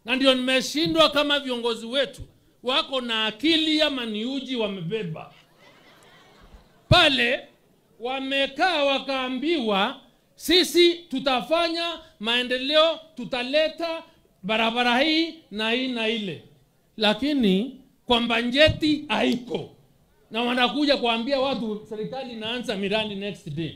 Na ndio nimeshindwa kama viongozi wetu wako na akili ama ni uji wamebeba. Pale wamekaa wakaambiwa sisi tutafanya maendeleo, tutaleta barabara hii na hii na ile. Lakini kwa bajeti haiko. Na wanakuja kuambia watu serikali inaanza miradi next day.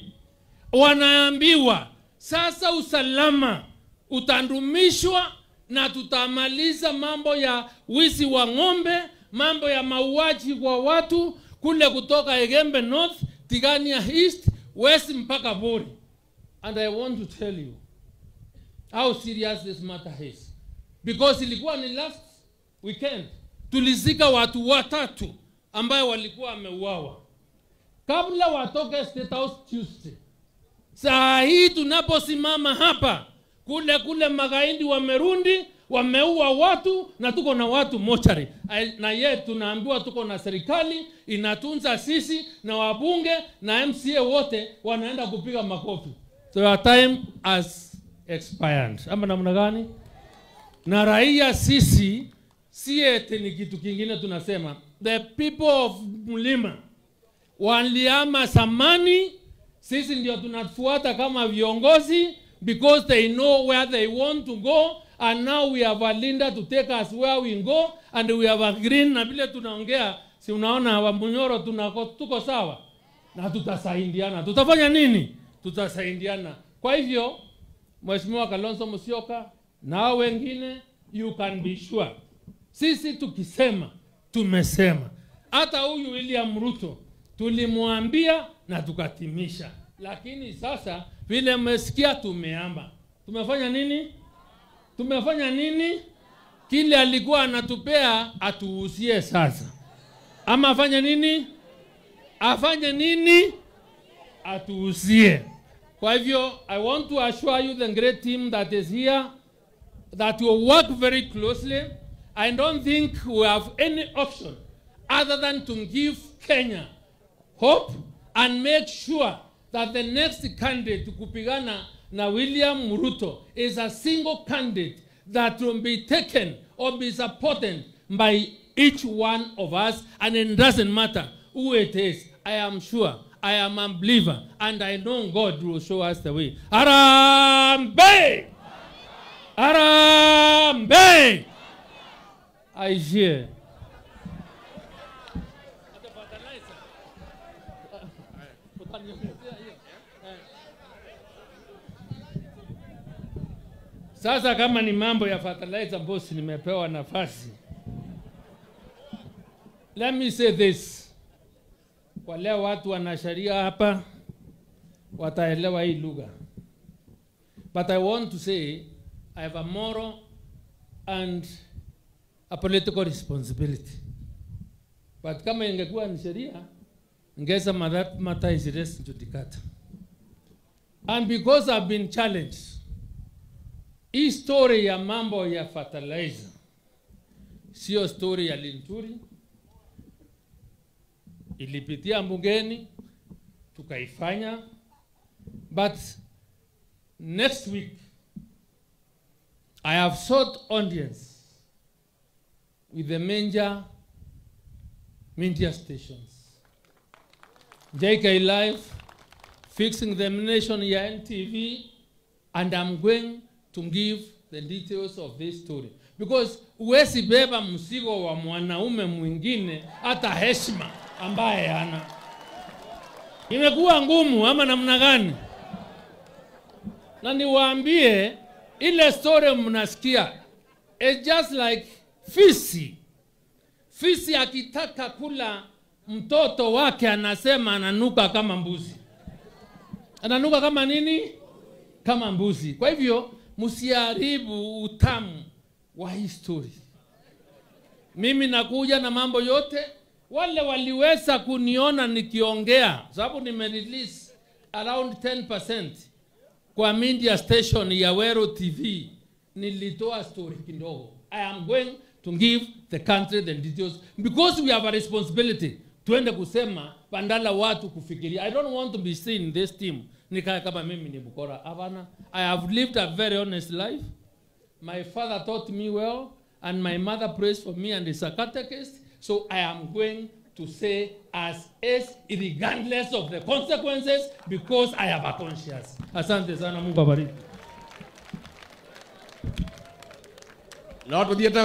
Wanaambiwa sasa usalama utandumishwa na tutamaliza mambo ya wizi wa ng'ombe, mambo ya mauaji kwa watu kule kutoka Egembe North, Tigania East, West mpaka Bori. And I want to tell you how serious this matter is. Because ilikuwa ni last weekend tulizika watu watatu ambayo walikuwa wameuawa kabla watoke State House Tuesday. Saa hii tunaposimama hapa, kule kule magaidi wamerundi, wameua watu na tuko na watu mochari. Na ye tunaambiwa tuko na serikali inatunza sisi na wabunge na MCA wote wanaenda kupiga makofi. So our time has expired. Ama namna gani? Na raia sisi si eti ni kitu kingine tunasema. The people of Mlima waliama zamani, sisi ndio tunafuata kama viongozi because they know where they want to go, and now we have a leader to take us where we go, and we have a green. Na vile tunaongea, si unaona wa Munyoro tuko sawa na tutasaidiana. Tutafanya nini? Tutasaidiana. Kwa hivyo Mheshimiwa Kalonzo Musyoka na wengine, you can be sure sisi tukisema tumesema. Hata huyu William Ruto tulimwambia na tukatimisha. Lakini sasa vile mmesikia tumeamba. Tumefanya nini? Tumefanya nini? Kile alikuwa anatupea atuuzie sasa. Ama afanye nini? Afanye nini? Atuuzie. Kwa hivyo I want to assure you the great team that is here that will work very closely. I don't think we have any option other than to give Kenya hope and make sure that the next candidate kupigana na William Ruto is a single candidate that will be taken or be supported by each one of us, and it doesn't matter who it is. I am sure, I am a believer, and I know God will show us the way. Harambee! Harambee! I hear. Sasa kama ni mambo ya fertilizer boss, nimepewa nafasi. Let me say this. Kwa leo watu wanasheria hapa wataelewa hii lugha. But I want to say I have a moral and a political responsibility. But kama ingekuwa ni sheria, ningesema that matter is res judicata. And because I've been challenged, hii story ya mambo ya fertilizer sio story ya Linturi. Ilipitia mbungeni, tukaifanya. But next week, I have sought audience with the major media stations. JK Live, Fixing the Nation ya NTV, and I'm going to give the details of this story. Because huwezi beba mzigo wa mwanaume mwingine hata heshima ambaye hana. Imekuwa ngumu ama namna gani? Na niwaambie ile story mnasikia, it's just like fisi. Fisi akitaka kula mtoto wake anasema ananuka kama mbuzi. Ananuka kama nini? Kama mbuzi. Kwa hivyo msiharibu utamu wa history. Mimi nakuja na mambo yote. Wale waliweza kuniona nikiongea, sababu nime-release around 10% kwa media station ya Wero TV, nilitoa story kidogo. I am going to give the country the details because we have a responsibility. Tuende kusema bandala watu kufikiria. I don't want to be seen in this team nikae kama mimi ni bukora. Hapana. I have lived a very honest life. My father taught me well, and my mother prays for me and is a catechist, so I am going to say as is, regardless of the consequences, because I have a conscience. Asante sana, Mungu abariki. No tuthiĩte.